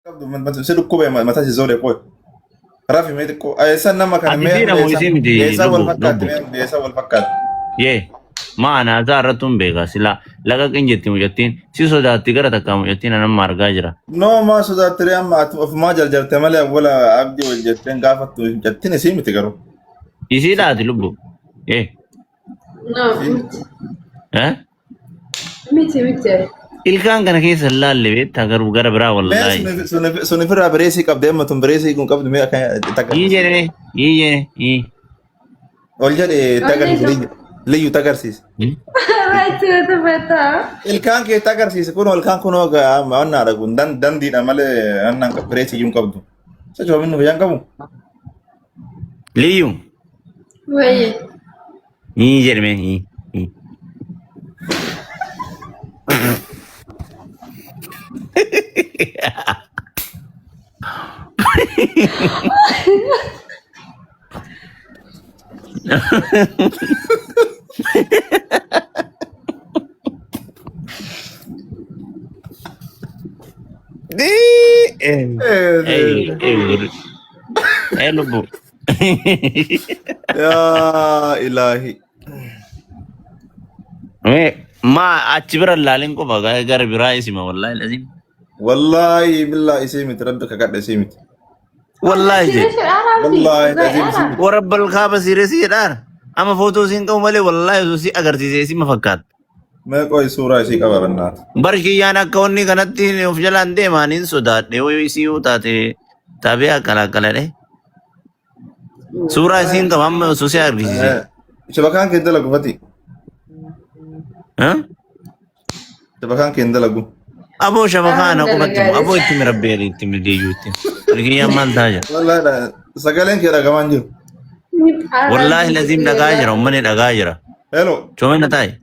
Qabdu si dhukkube mataa si zoore qoy. Rafi mee xiqqoo. Eessan nama kana Ati mee siidha moo isii miti eessan wal lubbu fakkaatti lubbu. mee eessan wal fakkaatti. Yee maa ana haasaa irratti hin beeka sila laga qin jetti mucattiin si sodaatti gara takkaa mucattiin anamma argaa jira. No maa sodaattire amma ati ofumaa jarjarte malee awwala abdii wal jetteen gaafattu hin jettin isii miti garuu. Isiidha ati lubbu. Yee. No, miti. Eh? Miti miti. Ilkaan kana keessa hin laalle beektaa garuu gara biraa Mee wallaahi. sun ofirraa bireesii qabdi amma tun bireesii kun qabdu mee akka itti Ii agarsiisi. jedhee ii jedhee ii. Ol jedhee itti agarsiisi Onnee liyyu itti agarsiisi. Right, tufata. Ilkaan kee itti agarsiisi kun ilkaan kun annaadha kun dandiidha malee annaan bireesii iyyuu hin qabdu. Sochoominni fayyaan qabu. Liyyu. Wayye. Ii jedhame ii. Ii. Ey, ey, ey, lubbu. Yaa ilaahi. Mee maa achi bira laalin qofa gara biraa isima wallaahi lazim. Wallaahi billaa isii miti rabbi kakadha isii miti. Wallaahi jedhe. Wallaahi lazim isii miti. Warabbal kaaba siiresii jedhaan. Amma footoo siin qabu malee wallaahi osoo si agarsiise isima fakkaata. Mee qoy suuraa isii qaba bannaata. Bari kiyyaan akka wanni kanatti of jalaan deemaan hin sodaadhe yoo isii yoo taate taabee akkana akkana dhe. Suuraa isiin qaba amma osoo si argisiise. Shabakaan kee dalagu fati. Huh? Shabakaan kee dalagu. Aboo shabakaa ana qofatti Dalagaa aboo itti mirabbeeri itti midiyyuutti. Bari kiyyaan maal ta'a jira? Wallaahi sagaleen kee dhagamaan jiru. Wallaahi laziim dhagaa jira uummanni dhagaa jira. Hello Choomina taa'i.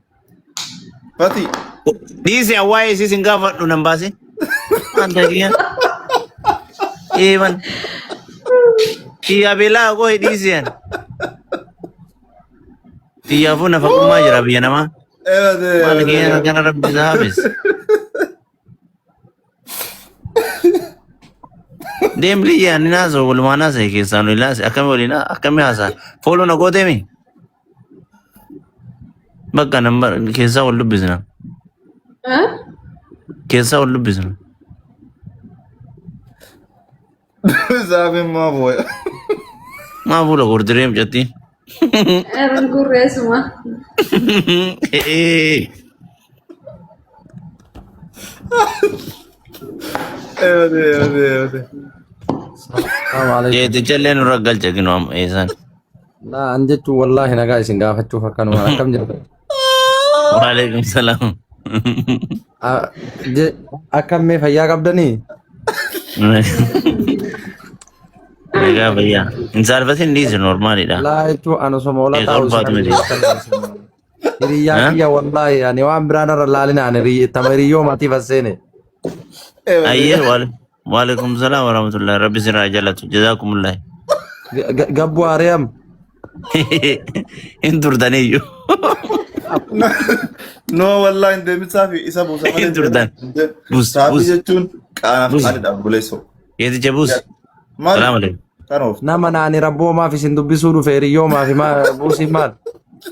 Fati. Dhiisi waa'ee isiis hin gaafadhu nan baasin. Maal ta'e kiyya? Eeban. Kiyya beelaa koo dhiisi yan. Kiyyaafuu nafaqummaa jira biyya namaa. Maal kiyya kana rabbi isaa hafis. Deem liyya ani naasoo walumaa naasee keessaan ilaase akkami waliin akkami haasaa. Fooloo na gooteemi. Bakka nambar keessaa wal dubbisna. Keessaa wal dubbisna. Saafin maa booya. Maa fuula gordiree mucattiin. Eran gurreessuma. Eewwate eewwate eewwate. Salaamu alaikum. Jeetichallee nurra galcha ginoo amma eessaan. Laa an jechuun wallaahi nagaa isin gaafachuuf akkanuma akkam jirtu. Waalaikum salaam. Ah, Akkam mee fayyaa qabdanii? Nagaa fayyaa. Hin saalfatin dhiisi normaalidha. Laa jechuun an osoma ola Eessa taa'u isin ulfaatu miti. argee Hiriyyaa Ha? kiyya wallaahi ani waan biraan irra laalina ani tama hiriyyoo maatiif as seene. Ayyee waalaikum salaam warahmatullahi rabbi sirraa jalatu jazaakumullah. Gabbu Aariyam. Hin turtaniyyuu. No wallahi hin deemin saafi isa buusa malee Hin turtan. Bus Saafi bus jechuun qaanaaf bus. qaanidha obboleessoo. Yeeticha bus. Maal Salaam alaikum. kan ooftu? Nama naani rabboomaaf isin dubbisuu dhufe hiriyyoomaaf buusiin maal?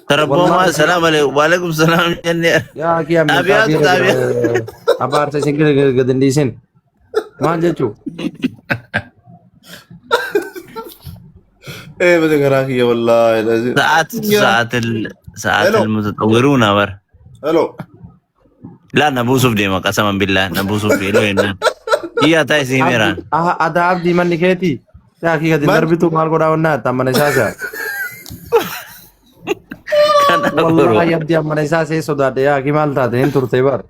Tarabboomaa Wallaahi salaam alaikum. Waalaikum salaam jennee. yaa kiyya min Xaabiyaatu xaabiira xaabiyaa. jira abaarsa isin gadi hin dhiisin. Maal jechuu? Ee bada garaa kiyya wallaahi. lazim. Sa'aatu sa'aatil Hello. sa'aatil mutatawwiruuna bar. Hello. Laa na buusuuf deema qasaman billaa na buusuuf yeroo jennaan. Kiyyaa taa'e si himeeraan. Abdii ada abdii manni keetii. Yaa kiyya gadi Man darbitu maal godhaa onnaa atta mana isaa si'a. Kana godhu. Wallaahi abdii mana isaa see sodaadhe yaa kii maal taate hin turte bar.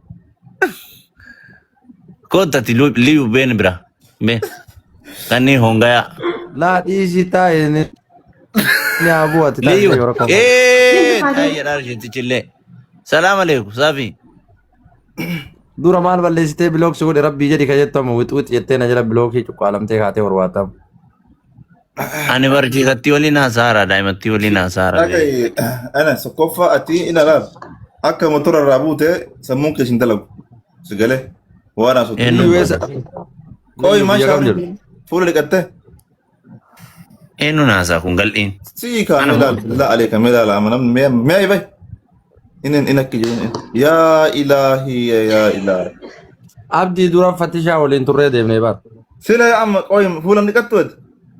Koottati liyu been bira. Been. Kanneen hongayaa. Laa dhiisii taa'e ni haa bu'ati taa'e Liyu. yoo rakkoo qabu. Ee taa'e jedhaa isheentichallee. Salaam aleekum saafi. Dura maal balleessitee bilook si godhe rabbii jedhi ka jettu amma wix wix jettee na jala bilookii cuqqaalamtee kaatee horwaatam. Ani barsiisatti waliin haasaara daa'imatti waliin haasaara. Dhaga'i ana tokkoffaa ati ina laal akka motora irraa buute sammuun kee sin dalagu. Si galee waan haasoftu. Eenyu? US Qoy Liyyu maal biyya kam shaaworii jiru? fuula dhiqattee? Eenyu naasaa kun gal'iin? Sii kaa Ana mee moo? laal bilaa aleeka mee laala amma namni mee mee bay. Inni inni akka jiru. Yaa ilaahii yaa ilaahi. Abdii dura fatishaa waliin turree deemnee bar. Sila amma qoy fuula dhiqattu ati.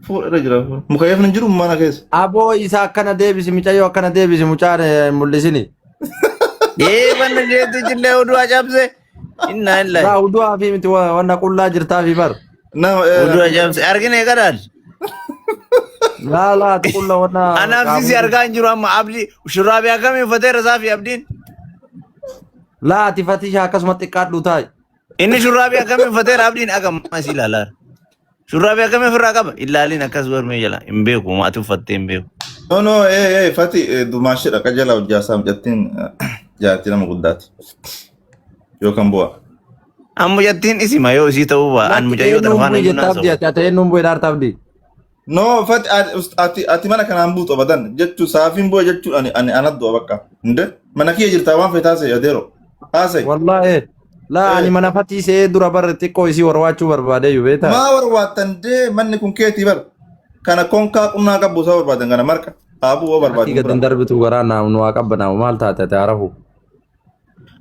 Fuula irra jira. Mukayyafni hin jiru mana keessa. Aboo isa akkana deebisi mucayyoo akkana deebisi mucaan mul'isini. Ee banna isheetti illee oduu ajaa'ibse. Innaa illaahi. Laa udu'aa fi miti wanna qullaa jirtaa fi bar. Nama Oduu ajaa'ibse. Argine qadaad. Laa laa ati qulla wanna Anaaf sisi qaamni. argaa hin jiru amma abdii shurraabii akkamii uffateera saafi abdiin. Laa ati fatishaa akkasuma xiqqaadhu taa'i. Inni shurraabii akkamii uffateera abdiin akka ammaa si ilaalaa. Shurraabii akkamii ofirraa qaba? Ilaaliin akkas gormee jala hin beeku ati uffattee hin beeku. No no fati dumaashidha qajeelaa hojjaasaa mucattiin jaartii nama guddaati. Yookaan bu'a. An mucattiin isima yoo isii ta'uu baa an Lakki mucayyoo tana eenyuun faana bu'e iyyuu jetta abdii naasa'u. ati ati eenyuun bu'e dhaarta abdii. No fati ati ati mana kanaan buutu abadan jechuu saafiin bu'e jechuun ani ani anat du'a bakka. Hinde mana kiyya jirtaa waan feetaa haasa'e adeero. Haasa'e. Wallaahi laa ani mana fatii se'ee dura barre xiqqoo isii warwaachuu barbaadee iyyuu beektaa. Maa warwaattan dee manni kun keetii bar. Kana konkaa qunnaa qabu isaa barbaadan kana marqa. Haabuu oo Akki barbaadan gad hin bira. darbitu garaa naa nu haa qabbanaa'u maal taate ati haarafu.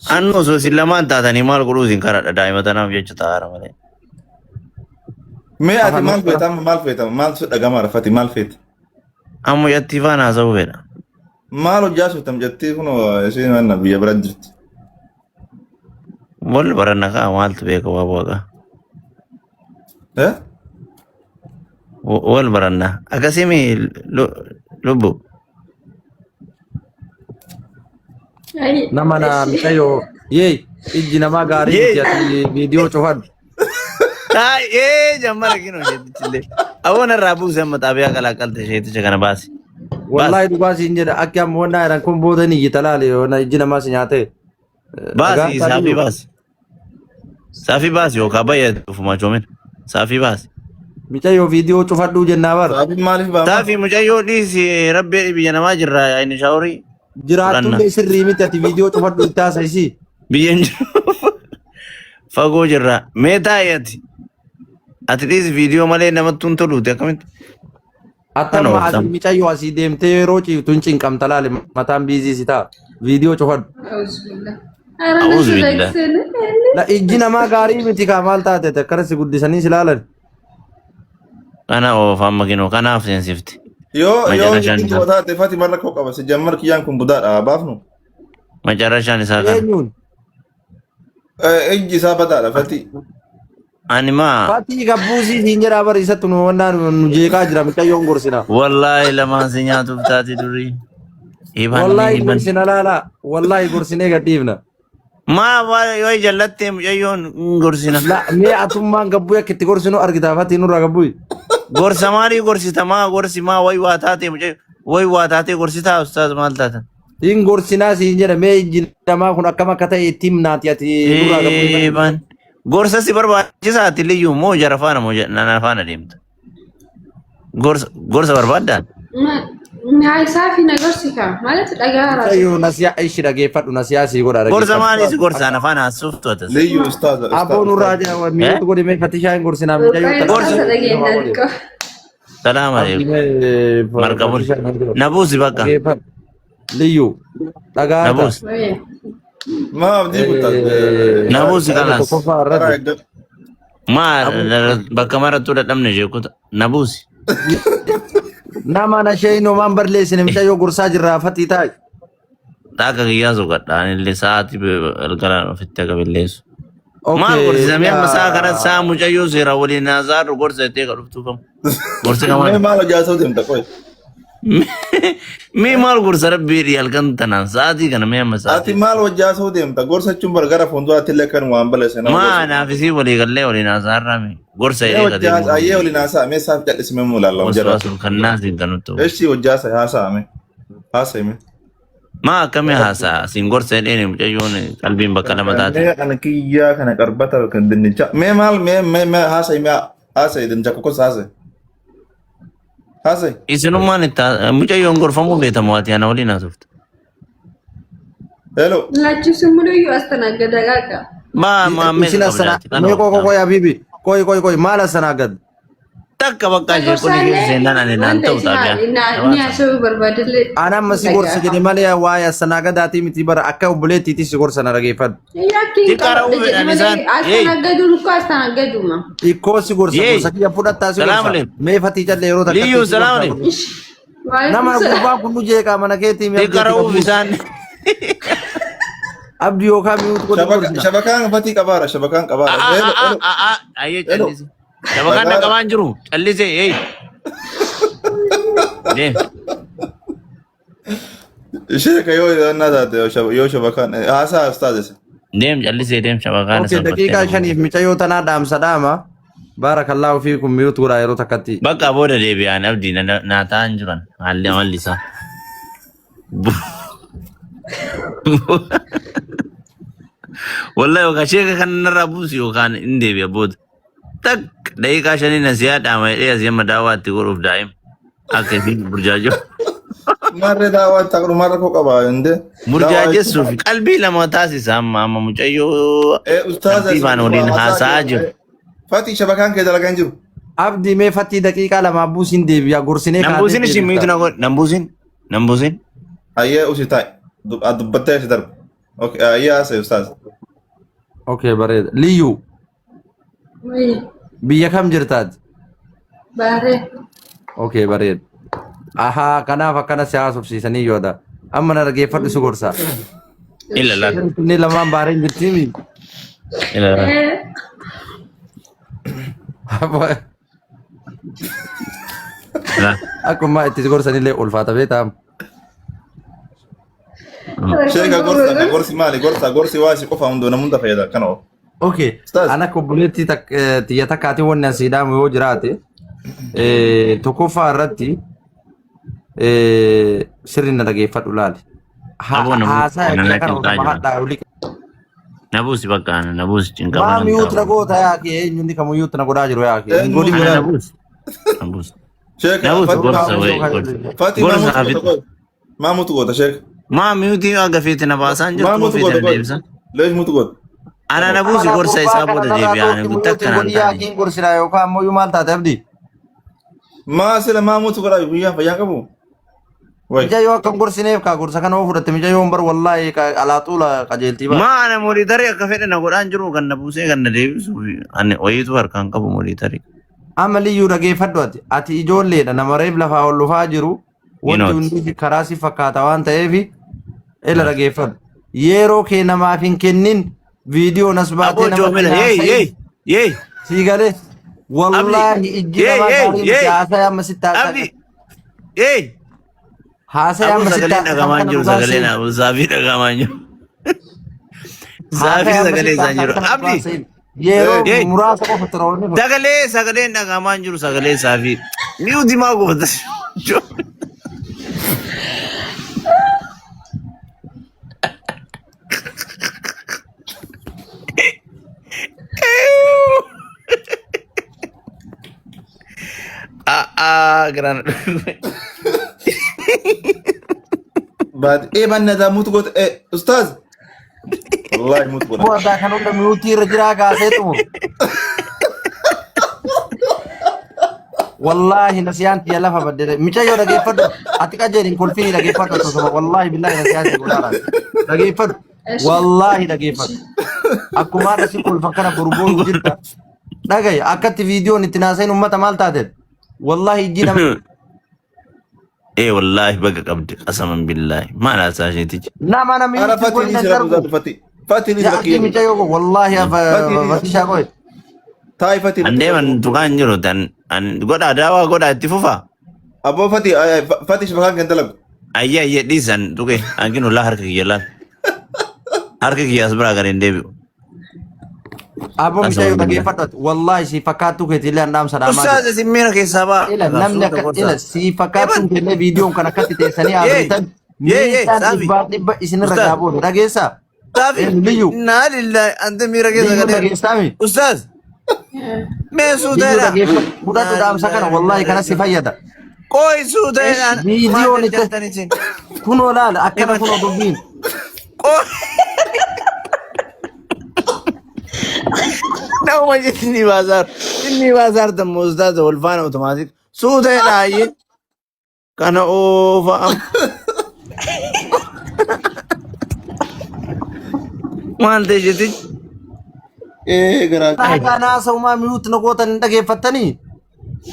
An osoo isin lamaan taatanii maal godhuu isin karadha daa'ima tanaaf jecha ta'aara malee. Mee ati Afaan maal nuuf feeta amma maal feeta maal si dhagama rafati maal feeta? An mucattii faana haasa'uu fedha. Maal hojjaa suutam jettee kun isheen mana biyya bira jirti. Wal baranna kaa maaltu beeka waa waaqa. Eh? Wal baranna. Akkasimi lubbu. Ay, Nama na mucayyoo yee ijji namaa gaarii Yee. miti ati viidiyoo cufadhu. Taa'ee jammara kinoo isheetichillee. Awwoon irraa buuse amma xaabiyaa qalaaqqalte isheeticha kana baasi. Baasi. Wallaahi dhugaa siin jedha akki amma wannaa jedhan kun booda ni iyyita laali wanna ijji namaa si nyaatee. Baasi Dhagaan saafii taaliyyuu. baasi. Saafii baasi yookaan bayyatu ofumaa coomin. Saafii baasi. Mucayyoo viidiyoo cufadhuu jennaa bar. Saafiin maaliif baama? Saafii mucayyoo dhiisi rabbi biyya namaa jirra inni shaaworii fudhanna. Jiraattullee sirrii miti ati viidiyoo cufadhu itti haasa'isi. Biyya hin jiru. Fagoo jirra. Mee taa'i ati. Ati dhiisi viidiyoo malee namatti hin toluuti akkamitti? Kana Attamma asii ooftan. micayyoo asii deemtee yeroo ciiftu hin cinqamta laali mataan biizii si ta'a. Viidiyoo cufadhu. Auzubillah. Ara na A'uuzu billah. sodaachiseen. La ijji namaa gaarii miti kaa maal taate ati akkana si guddisanii si laalan. Kana oofa amma kinoo kanaaf seensifti. Yoo yoo Macarrashaan inni isaa. du'a taate fati marra koo qaba si jammar kiyyaan kun budaadha baafnu. Macarrashaan isaa kana. Eenyuun? Ijji isaa badaadha fati. Ani maa Fatii gabbuusii siin jedhaa bari isatti nu wannaa nu jeeqaa jira micayyoon gorsina. wallaahi lamaan si nyaatuuf taate durii. Hibanni Wallaahi hibanni. gorsina laalaa. Wallaahi gorsinee gadhiifna. Maa waa yoo jallattee mucayyoon hin gorsina. La mee atummaan gabbuu akka itti gorsinu argita fatii nurraa gabbuu. Gorsa maalii gorsita maa gorsi maa wayi waa taatee mucayyo wayi waa taatee gorsitaa ustaaz maal taatan. Hin gorsinaa siin jedha mee ijji namaa kun akkam akka ta'e itti himnaati ati nurraa gabbuu fatii. Eeban. Gorsa si barbaachisaa ati liyyuu moo jara faana moo nana faana deemta. Gorsa gorsa barbaaddaan. Isaa fi na gorsika ማለት dhagaa haaraa Mucayyoo nasiyaa ishi dhageeffadhu nasiyaa sii godha Gorsa dhageeffadhu. maalii si gorsaan afaan haasoftu atas. Liyyu ustaaza Aboo ustaaza nurraa ustaaza. Eh? mi'ootu godhi mee fatishaa hin gorsinaa mucayyoo tana Gorsa. Isa dhageenya godhi. xiqqoo. Salaam Abdi alaikum. mee Markabul. fatishaa hin gorsinaa. Nabuusi bakka. Dhageeffadhu. Liyyuu dhagaata. Nabuusi. Wayye. Maa abdii kuttaa. Nabuusi kalaas. Tokkoffaa Karaa irratti eeggadhu. Maa bakka marattuu dadhabne sheekota. Nabuusi. nama na shee maan barleessine mucayyoo gorsaa jirraa fatii taa'i. Taaka kiyyaa soqadha. Anillee sa'aatii galgalaan ofitti akka billeessu. Maal Okay. gorsisamee amma sa'a kana sa'a mucayyoo seera waliin haasaadhu gorsa jettee ka dhuftuu qabu. Gorsi Mee namaa. maal hojjaa soo deemta qoy. Mee maal gorsa rabbii halkan tanaan sa'aatii kana mee amma Ati sa'aatii. maal hojjaa soo deemta gorsa jechuun bar gara fuulduraatti illee kan waan balleesse nama Maa gorsa. anaaf isii walii gallee waliin haasaarraa mee gorsa Mee jedhee ka hojjaa deemu. ayyee waliin haasa'a mee saaf callisime muu ilaalla jara. Waswaasul kan naasiin kan nutti ta'u. Eshi hojjaa sa haasa'a mee haasa'i mee. Maa akkamii haasa'a siin gorsa jedheen mucayyoon qalbiin bakka lama taate. Mee kana kiyyaa kana qarbata kan dinnicha mee maal mee mee mee haasa'i mee haasa'i dinnicha kokos haasa'i. Haasa'i. Isinummaan itti mucayyoon gorfamuu beekamu ati ana waliin haasofte. Hello. Laachisuun muliyyuu astanaggada qaaqa. Maa maammee Isin asana qabdaati kana mee koo ooftaa. koo yaa bibi. Qoy qoy qoy maal asanaagad? Takka bakka ishee kun keessa seenaan ani naan Wanta ta'u isin xaabiyaa. inni haasa'uu barbaadillee. Ana amma si gorsa jedhe malee waa'ee asanaagadaati miti bara akka obboleettiitti si gorsa na dhageeffadhu. Yakkiin Xiqqaara qabadhe jedhe uumedhaan malee isaan. Yeey. astanaaggaduun ukkoo astanaaggaduma. Xiqqoo si gorsa Yeey. gorsa kiyya fudhattaa si Salaam gorsa. alaikum. Mee fatii callee yeroo takkatti Liyyuu si salaam gorsa. alaikum. Nama gurbaan kun nu jeeqaa mana keetii mi abdii Xiqqaara ati uuf qabu. isaan. Abdii yookaan mi'uutu godhi gorsina. Shabakaan fatii qabaara shabakaan qabaara. Hello hello Ayyee hello. callise. Shabakaan Dhagaara. dhaqamaan jiru. Callise. Hey. Deem. Sheeka yoo annaa taate yoo shabakaan haasaa ustaazese. Deem callisee deem shabakaan Okay, salphattee daqiiqaa nama. shaniif micayyoo tanaa dhaamsa dhaama. Baarakallaahu fiikum mi'uutu godhaa yeroo takkatti. Bakka booda deebi'aan abdii naa ta'an jiran haalli amalli isaa. Wallahi yookaan sheeka kan narraa buusu yookaan hin deebi'a booda. Tak daqiiqaa shanii na siyaa dhaama jedhee asii amma daawwaa itti godhuuf daa'ima. Akka isiin burjaajoo. Marree daawwaa itti akka marra koo qaba inde. Burjaajessuuf qalbii lama taasisa amma amma mucayyoo Ustaaza tartiibaan waliin haasa'aa jiru. Fatii shabakaan kee dalagaa hin jiru. Abdii mee fatii daqiiqaa lamaa buusiin deebi'a gorsinee Nan kaatee buusin ishii miitu deebifta. na godhe nan buusin nan buusin. Ayyee usi taa'i. Dubbattee si darba. Okay, ayyee haasa'e ustaaz. Okay, bareeda. Liyyuu Wayii biyya kam jirtaati? baaree. Okay, bareeda. Ahaa, kanaaf akkana si haasofsiisanii yooda. Amma na dhaggeeffadhu si gorsa. Ila laal Inni lamaan baareen jirtiimi. ila laal. Laal. Akkuma itti si gorsanillee ulfaata beektaa. Sheeka gorsa ka gorsi maali gorsa gorsi waa si qofa hunduu nama hunda fayyada kana oo. Okay, Ustaaz. ana akka obboleettii tiyya takkaatiin wanni asii dhaamu yoo jiraate tokkoffaa irratti sirri na dhageeffadhu laali. Aboo na buusi Haasaa ana kiyya na kana cinqaa osuma jira. hadhaa olii. Na buusi bakka ana na buusi cinqama Maa nan miyuutu na taa'u. goota yaa kee eenyuun kamuyyuutu na godhaa jiru yaa kee. Hin Eenyu godhin Ana na godhaa. buusi. Na buusi. Sheeka Na buusi Fatii gorsa wayii gorsa. Fatii Gorsa maamuutu goota hafi. qoy. Maamuutu goota sheeka. Maa miyuutii haga feete na baasaan jirtu moo Maamuutu feete goota na qoy. deebisan. Leesh muutu goota. Ana na buusi Amala gorsa gurbaa isaa kana booda narraa deebi'aan dhootti miyuutiin takka naan godhi yaa taane. kee hin gorsinaa yookaan ammoo maal taate abdii. Maa sila maamuutu godhaa guyyaa fayyaa qabu. Way. Micayyoo akka hin gorsineef kaa gorsa kana yoo fudhatte micayyoon bar wallaahi alaa xuula qajeeltii bara. Maa ana moolitarii akka fedhe na godhaan jiru kan na buusee kan na deebisu ani wayiitu harkaan qabu moolitarii. Amma liyyuu dhageeffadhu ati. Ati ijoolleedha nama reef lafaa ol dhufaa jiru. Wanti Inooti. hundi karaa si fakkaata waan ta'eef ila dhageeffadhu. Yeroo kee namaaf hin kennin viidiyoon as baatee Aboo namatti joomina hin yeey haasa'in. yeey yeey Sii galee abdi wallaahi ijji yeey namaa yeey gaarii miti yeey haasa'e amma sitti haasa'a. abdi yeey Haasa'e aboo amma sitti sagaleen haasa'an dhagamaan kana jiru dhugaan sagaleen seenu. aboo saafii dhagamaan jiru Haasa'e saafii amma sagalee sitti isaan haasa'an jiru kana abdi dhugaan seenu. Yeroo yeey muraasa qofa tura wanni kun. sagalee sagaleen dhagamaan jiru sagalee saafii mi'uuti maa goota A'aa garaan Baad ee banna daa muutu goota ee ustaaz. Wallaahi muutu godhan. Bu'aa kan hunda miyuutii irra jiraa kaasee xumuru. Wallaahi nasiyaan tiyya lafa badde. Micayyoo dhageeffadhu. Ati qajeelin kolfiini dhageeffadhu akkasuma. Wallaahi billaahi nasiyaan si godhaara. Dhageeffadhu. Wallaahi dhageeffadhu. Akkuma har'a si kolfan kana boru boru jirta. Dhagaye akkatti viidiyoon itti naasayin uummata maal taateen? Wallaahi ijji nama Ee wallaahi baga qabdi qasaman billaahi maal haasaa isheetichi. nama namni Ara itti fatii godhin ni hin sira darbu. buusaa fatii. Fatii ni Yaa sira akki kiyya. micayyoo kun wallaahi Fatii ni fatishaa qoye. taa'i fatii An irratti deeman tuqaan hin jiru an an godhaa daawaa godhaa itti fufaa. Aboo fatii fatii shabakaan kan dalagu. Ayyee ayyee dhiisan tuqe hanqin ulaa harka kiyya laal. Harka kiyya as biraa gara hin deebi'u. Aboo micayyoo Qasaman billaahi. dhageeffadhu ati. Wallaahi si fakkaattuu keetillee an dhaamsa dhaamaa jira. Ustaaz isin miira keessaa ba'a. Ila namni Suuta akka ila gorsaa. si fakkaattuun Eban keellee viidiyoon kan akkatti teessanii yee haasoftan yee yee miidhaan saafi dhibbaa dhibba isinirra ustaaz gaa booda dhageessaa. saafi Eenyu liyyuu naa lillahi ante miira keessa liyyuu galeera. dhageessaami. Ustaaz mee Liyyuu suuteedha. dhageeffadhu fudhadhu Naa dhaamsa kana lillahi wallaahi kana si fayyada. Qoy suuteedhaan maal Viidiyoon itti jarjartan isin. kunoo laala akkana Eban kunoo dubbiin. qoy. Nama jinni baasaar. Jinni baasaar tammoo ustaaza wal faana otomaatik. Suuta jedhaayyee. Kana oofa amma. Maal ta'e jetichi? Ee garaa. Kanaa saumaa miyuut na gootan hin dhageeffattanii?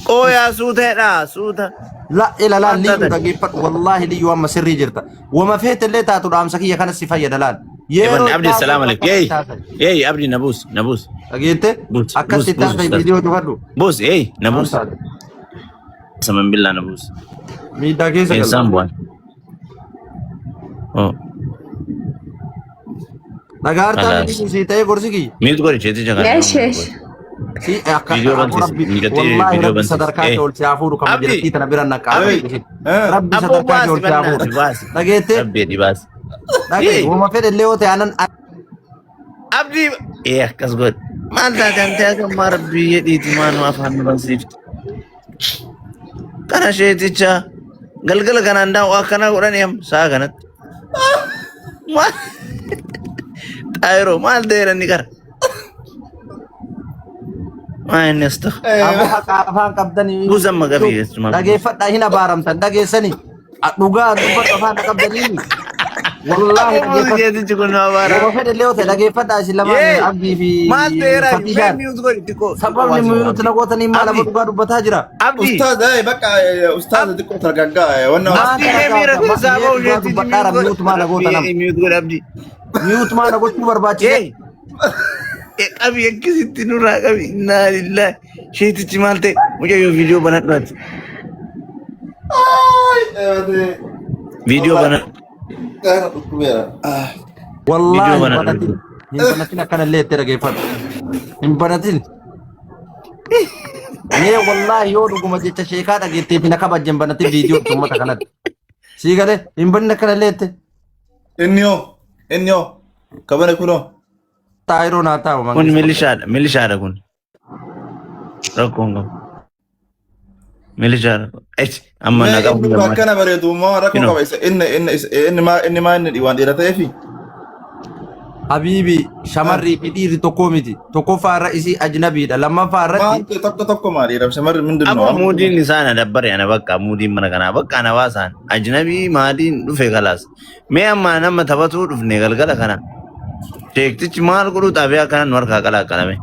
Qooyaa suuta jedhaa suuta. La ila laal Maal liyyuu taatan? dhageeffadhu wallaahi liyyuu amma sirrii jirta. Wama feete illee taatu dhaamsa kiyya kanas si fayyada laal. Yeroo Ebanne Abdi itti salaam haasa'u alaikum. akkatti Yeey haasa'e. yeey Abdi na buus na buus. Dhageette Buus buus akkatti itti buus haasa'e ustaaz. viidiyoo cufadhu. Buus yeey na Maal buus. taate? Saman billaa na buus. Miidhaa keessa galte. Eessaan bu'an? Oh Dhagaartaa khalaas. miti sii ta'ee gorsi kiyya. Mute godhi jeeticha kana. Eesh Mute eesh. godhi. Si akka Viidiyoo abu bansiisi. rabbi Miidhattee wallaahi viidiyoo rabbi bansiisi. sadarkaa kee Eh ol si haa fuudhu kama Abdi jirattii tana bira naqqaa Abdi rabbi rabbi Abboo sadarkaa kee baasi ol si haa fuudhu. bannaati baasi. Dhageette Rabbi jedhi baasi. dhagaye Yeey wama fedhe illee yoo ta'e anan Abdi ee akkas godhi. Maal taate ante hagammaa rabbii jedhiiti maal nu afaan nu bansiifti. Kana sheeticha galgala kanaan daa'u akkana godhani am sa'a kanatti. Maal xaayiroo maal ta'eera inni qara. Maa inni as ta'a. Abu haqa afaan qabdanii Buusan maqaa fi jechuudha. dhageeffadhaa hin abaaramtan dhageessanii dhugaa dubbadhu afaan qabdanii wallaahi Aboo buusi dhageeffadha. jeetichi kun nu abaara. Yeroo fedhe illee yoo ta'e dhageeffadhaa isin lamaan Yee Abdii fi maal ta'eera mee Fatishaan. mute godhi xiqqoo xiqqoo Sababni waasi muyuutti Abdi. na gootanii maal Abdi abu dhugaa dubbataa jira. Abdi Ustaaz ee bakka ustaaz xiqqoo targaggaa wanna Maal Abdi mee miira taragaagga keessaa mee ba'u dhugaa jeetichi dubbadhaara mute godhi. muyuutu maal na goota Rabbi nama. mute godhi Abdi. Miyuutu maal na gochuu barbaachise. Yee qabi akkasitti nurraa qabi innaa lillahi sheetichi maal ta'e mucayyoo viidiyoo banadhu ati. Viidiyoo Wallahi banadhu. gaara dhukkubeera. Viidiyoo Wallaahi hin banadhu. banatin. Hin banatin akkanallee itti dhageeffadhu. Hin banatin. Mee wallaahi yoo dhuguma jecha sheekaa dhageetteef na kabajje hin banatin viidiyoo uummata kanatti. Sii galee hin banin akkanallee itti. Inni hoo inni hoo kabane kunoo. Taayiroo naa taa'u Kun mangistu. milishaadha milishaadha kun rakkoon qabu. Milishaadha. Ech amma Mee na qabu inni gammada. akkana bareedu moo rakkoo Kinoo. qaba isa inni inni inni maa inni maa inni waan dhiira ta'eefi. Habiibi shamarrii fi dhiirri tokkoo miti. Tokkoffaa irra isii ajnabiidha. Lammaffaa irratti Maal tokko tokko maa dhiira shamarri mindin Aboo noo. muudiin isaa na dabbare ana bakka muudiin mana kanaa bakka ana baasaan ajnabii maaliin dhufe kalaas. Mee amma nama taphatuu dhufne galgala kana. Sheektichi maal godhuu xaabiyaa kana nu harkaa qalaaqalame.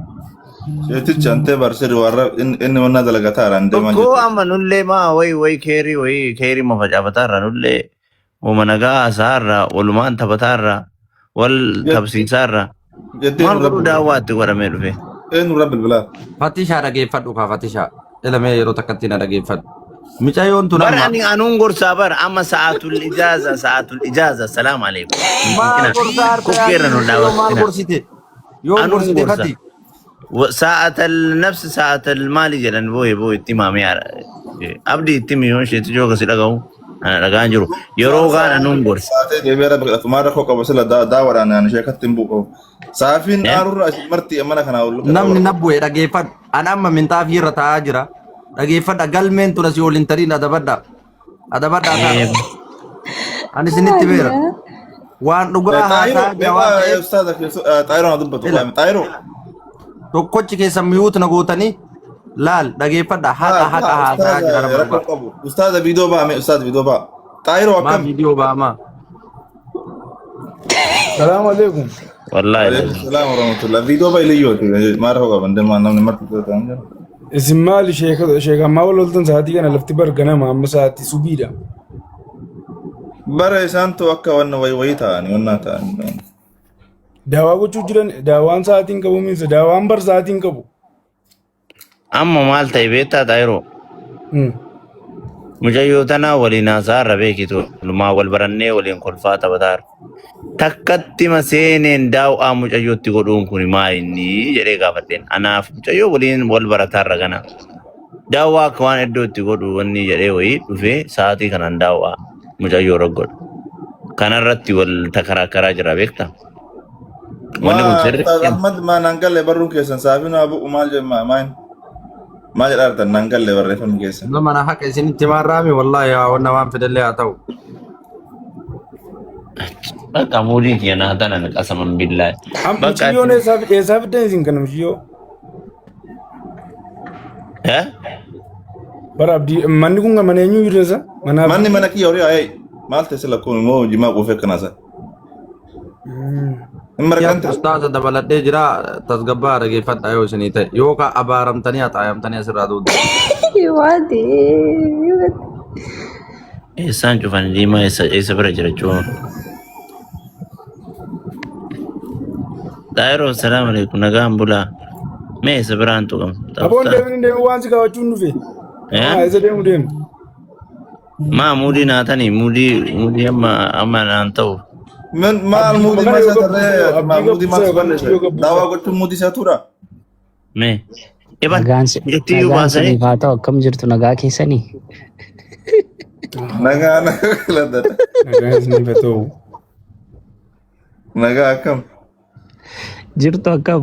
Sheetichi antee barsirri warra inni wanna dalagataa irraan deemaa Tokkoo jirti. amma nullee maa wayi wayi keerii wayi keerii ma facaafataa irra nullee wama nagaa haasaa irra walumaan taphataa irra wal tapsiisaa irra Jettee maal nurra godhuu bilbilaa. daawwaatti godhamee dhufe. Ee nurra bilbilaa. Fatishaa dhageeffadhu kaa Fatishaa. Ilamee yeroo takkatti na dhageeffadhu. Micayyoon tun Bar amma ani anuun gorsaa bar amma sa'aatul ijaaza sa'aatul ijaaza salaam alaikum. maal gorsaa harka Kokkeerra nu yaadni yoo maal dhaabatina. gorsite? Yoo Anuun gorsite gorsa. fati. Sa'aatal nafsi sa'aatal maali jedhan booye booye itti himame yaara. Abdi itti himi yoo isheetti joo kasi dhaga'u. Ana dhagaan jiru. Yeroo kaan anuun gorsa. Saatee deebi'ee rabbi kadhatu maal rakkoo qaba sila daawadhaan ani sheekatti hin bu'u. Saafiin Eh? aarurra asii marti mana kanaa ol Namni na bu'e dhageeffadhu. An amma minxaafii irra taa'aa jira. Dhageeffadha galmeen tun asii ol hin tariin adabadha. Adabadhaa ta'a. Eh, Ani isinitti beera. Waan dhugaa Xaayiroo haasaa jira waan ta'eef ustaaza xaayiroo na dubbatu ila xaayiroo. tokkochi keessa miyuut na gootanii laal dhageeffadha haqa haqa haasaa jira Ustaaza nama rakkoo dhugaa. qabu. Ustaaza viidiyoo ba'a mee ustaaza viidiyoo ba'a. Xaayiroo Maa akkam? viidiyoo ba'amaa. Salaamu alaikum. Wallaahi Alaikum lazim. salaam warahmatullah. Viidiyoo ba'a iliyyooti maal rakkoo qaban deemaa namni marti ta'an jira. Isin maali sheeka sheekammaa wal loltan sa'aatii kana lafti bar ganama amma sa'aatii subiidha. Bara isaantu akka wanna wayi wayii ta'anii wannaa ta'anii. Daawaa gochuu jiran daawaan sa'aatiin qabu miinsa daawaan bar sa'aatiin qabu. Amma maal ta'e beektaa xaayiroo? Mucayyoo tanaa waliin haasaa irra beekitu. Lumaa wal barannee waliin kolfaa taphataa irra. Takkatti maseeneen daaw'aa mucayyootti godhuun kun maal inni jedhee gaafadheen. Anaaf mucayyoo waliin wal barataa irra kana. Daawwaa akka waan iddoo itti godhu wanni jedhee wayii dhufee sa'aatii kanaan daaw'aa mucayyoo irra godha. Kanarratti wal takaraakaraa jira beektaa? Wanni kun Maa sirri. Ustaaz Ahmad maa naan galle barruun keessan saafii naa bu'u maal jedhu maa maal maal jedhaa jirtan naan galle barreeffamni keessan. Nama na haqa isinitti maarraami wallaahi haa wanna waan fedhallee haa ta'u. Bakka muudiin kiyya naa tanan qasaman billaahi. Bakka Mucayyoon eessaa eessaa fiddan isin kana mucayyoo? Eh? Bara abdii manni kun mana eenyu jirreessa? Mana Manni abdii. mana kiyya horii ayee maal ta'e sila kun immoo jimaa quufee akkana isa. Hin marqante. Ustaaza dabaladhee jira tasgabbaa dhageeffadhaa yoo isinii ta'e yookaan abaaramtanii haxaayamtanii asirraa duudu. Waati. Eessaan cufan diimaa eessa eessa bira jira cufa. Daayiroo salaam alaikum nagaan bulaa. Mee eessa biraan tuqam? Aboon deemin hin deemin waan si kaawachuun dhufe. Haa Eh? eessa deemu deemu. Maa muudii naa tanii muudii muudii amma amma naan ta'u. Min maal Abdii muudii kana maal yoo isaa gabbuusa tarree maal abdii muudii maal gabbuusa si yookaan balleesse mucayyoo gabbuusa. daawaa gochuun muudii isaa tuudha. Mee. Iban Nagaan jetti iyyuu nagaan baasanii. isiniif haa ta'u akkam jirtu nagaa keessanii? Nagaa nagaa filadhadha. Nagaan isiniif haa ta'u. Nagaa akkam. Jirtu akkam?